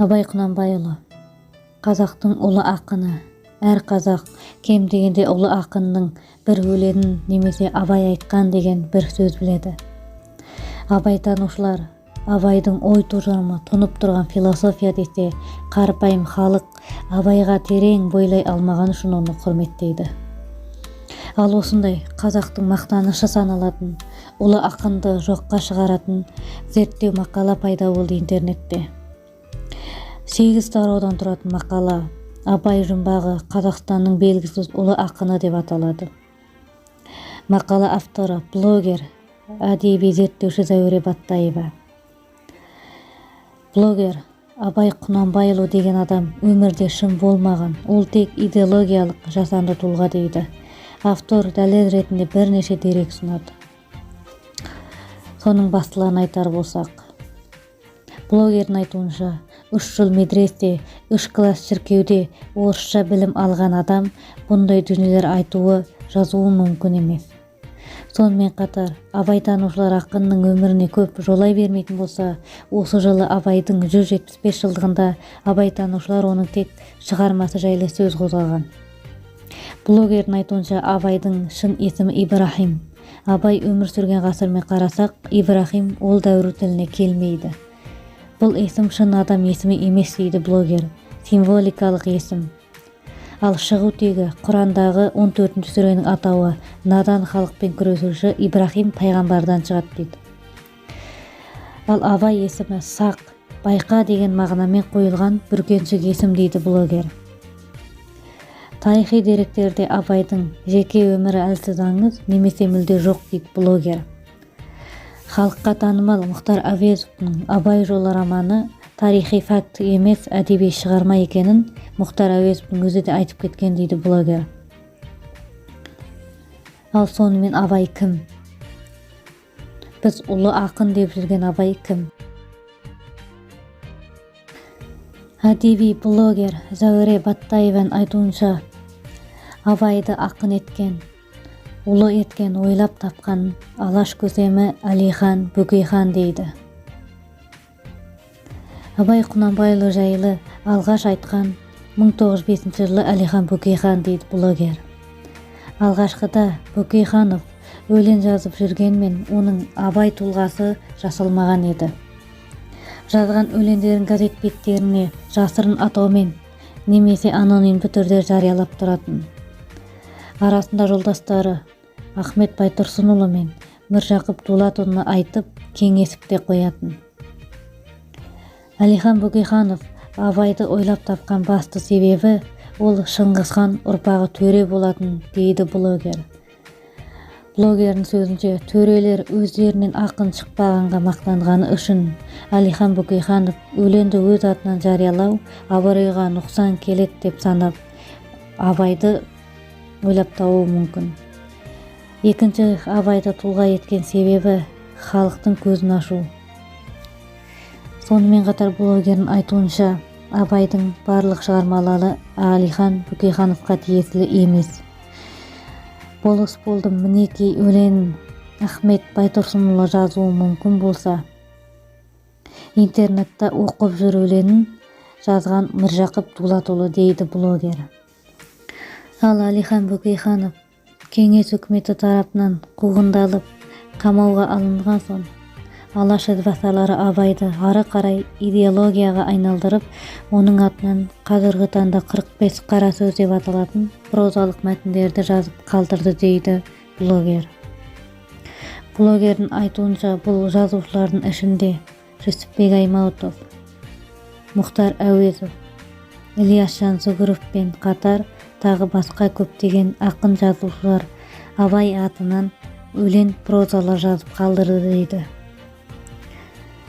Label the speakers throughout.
Speaker 1: Абай Құнанбайұлы қазақтың ұлы ақыны. Әр қазақ кем дегенде ұлы ақынның бір өлеңін немесе Абай айтқан деген бір сөз біледі. Абайтанушылар Абайдың ой тұжырымы тұнып тұрған философия десе, қарапайым халық Абайға терең бойлай алмаған үшін оны құрметтейді. Ал осындай қазақтың мақтанышы саналатын ұлы ақынды жоққа шығаратын зерттеу мақала пайда болды интернетте. 8 тараудан тұратын мақала «Абай жұмбағы: Қазақстанның белгісіз ұлы ақыны» деп аталады. Мақала авторы блогер, әдеби зерттеуші Зәуре Баттаева. Блогер Абай Құнанбайұлы деген адам өмірде шын болмаған, ол тек идеологиялық жасанды тұлға дейді. Автор дәлел ретінде бірнеше дерек ұсынады. Соның бастыларын айтар болсақ, блогердің айтуынша, 3 жыл медресе, 3 класс шіркеуде орысша білім алған адам бұндай дүниелер айтуы, жазуы мүмкін емес. Сонымен қатар абайтанушылар ақынның өміріне көп жолай бермейтін болса, осы жылы Абайдың 175 жылдығында абайтанушылар оның тек шығармасы жайлы сөз қозғаған. Блогердің айтуынша, Абайдың шын есімі Ибрахим. Абай өмір сүрген ғасырмен қарасақ, Ибрахим ол дәуір тіліне келмейді. Бұл есім шын адам есімі емес дейді блогер, символикалық есім. Ал шығу тегі Құрандағы 14 сүренің атауы, надан халықпен күресуші Ибрахим пайғамбардан шығады дейді. Ал Абай есімі сақ, байқа деген мағынамен қойылған бүркеншік есім дейді блогер. Тарихи деректерде Абайдың жеке өмірі әлсіз аңыз немесе мүлде жоқ дейді блогер. Халыққа танымал Мұхтар Әуезовтің «Абай жолы» романы тарихи факт емес, әдеби шығарма екенін Мұхтар Әуезовтің өзі де айтып кеткен дейді блогер. Ал сонымен Абай кім? Біз ұлы ақын деп жүрген Абай кім? Әдеби блогер Зәуре Баттаеваның айтуынша, Абайды ақын еткен, ұлы еткен, ойлап тапқан Алаш көсемі Әлихан Бөкейхан дейді. Абай Құнанбайұлы жайлы алғаш айтқан 1905 жылы Әлихан Бөкейхан дейді блогер. Алғашқыда Бөкейханов өлең жазып жүргенмен, оның Абай тұлғасы жасалмаған еді. Жазған өлеңдерін газет беттеріне жасырын атаумен немесе анонимді түрде жариялап тұратын. Арасында жолдастары Ахмет Байтұрсынұлы мен Міржақып Дулатұлына айтып, кеңесіп те қоятын. Әлихан Бөкейханов Абайды ойлап тапқан басты себебі ол Шыңғысхан ұрпағы төре болатын дейді блогер. Блогердің сөзінше, төрелер өздерінен ақын шықпағанға мақтанғаны үшін Әлихан Бөкейханов өлеңді өз атынан жариялау абыройға нұқсан келеді деп санап, Абайды ойлап табуы мүмкін. Екінші Абайды тұлға еткен себебі халықтың көзін ашу. Сонымен қатар блогердің айтуынша, Абайдың барлық шығармалары Әлихан Бөкейхановқа тиесілі емес. «Болыс болдым мінекей» өлеңін Ахмет Байтұрсынұлы жазуы мүмкін болса, «Интернетте оқып жүр» өлеңін жазған Міржақып Дулатұлы дейді блогер. Ал Әлихан Бөкейханов Кеңес үкіметі тарапынан қуғындалып, қамауға алынған соң Алаш ізбасарлары Абайды ары қарай идеологияға айналдырып, оның атынан қазіргі таңда 45 қара сөз деп аталатын прозалық мәтіндерді жазып қалдырды дейді блогер. Блогердің айтуынша, бұл жазушылардың ішінде Жүсіпбек Аймауытов, Мұхтар Әуезов, Ілияс Жансүгіровпен қатар тағы басқа көптеген ақын жазушылар Абай атынан өлең, прозалар жазып қалдырды дейді.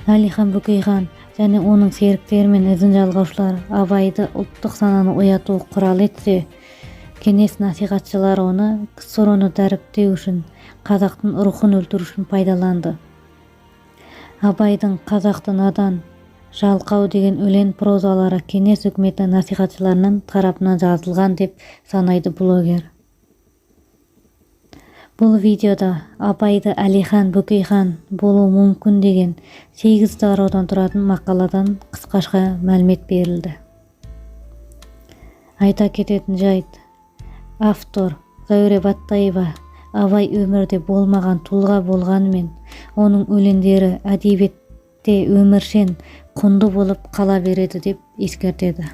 Speaker 1: Әлихан Бөкейхан және оның серіктері мен ізін жалғаушылар Абайды ұлттық сананы ояту құралы етсе, кеңес насихатшылары оны КСРО-ны дәріптеу үшін, қазақтың рухын өлтіру үшін пайдаланды. Абайдың «Қазақты надан, жалқау» деген өлең прозалары кеңес үкіметі насихатшыларының тарапынан жазылған деп санайды блогер. Бұл видеода Абайды Әлихан Бөкейхан болуы мүмкін деген сегіз тараудан тұратын мақаладан қысқаша мәлімет берілді. Айта кететін жайт, автор Зәуре Баттаева Абай өмірде болмаған тұлға болғанымен, оның өлеңдері әдебиетте өміршең, құнды болып қала береді деп ескертеді.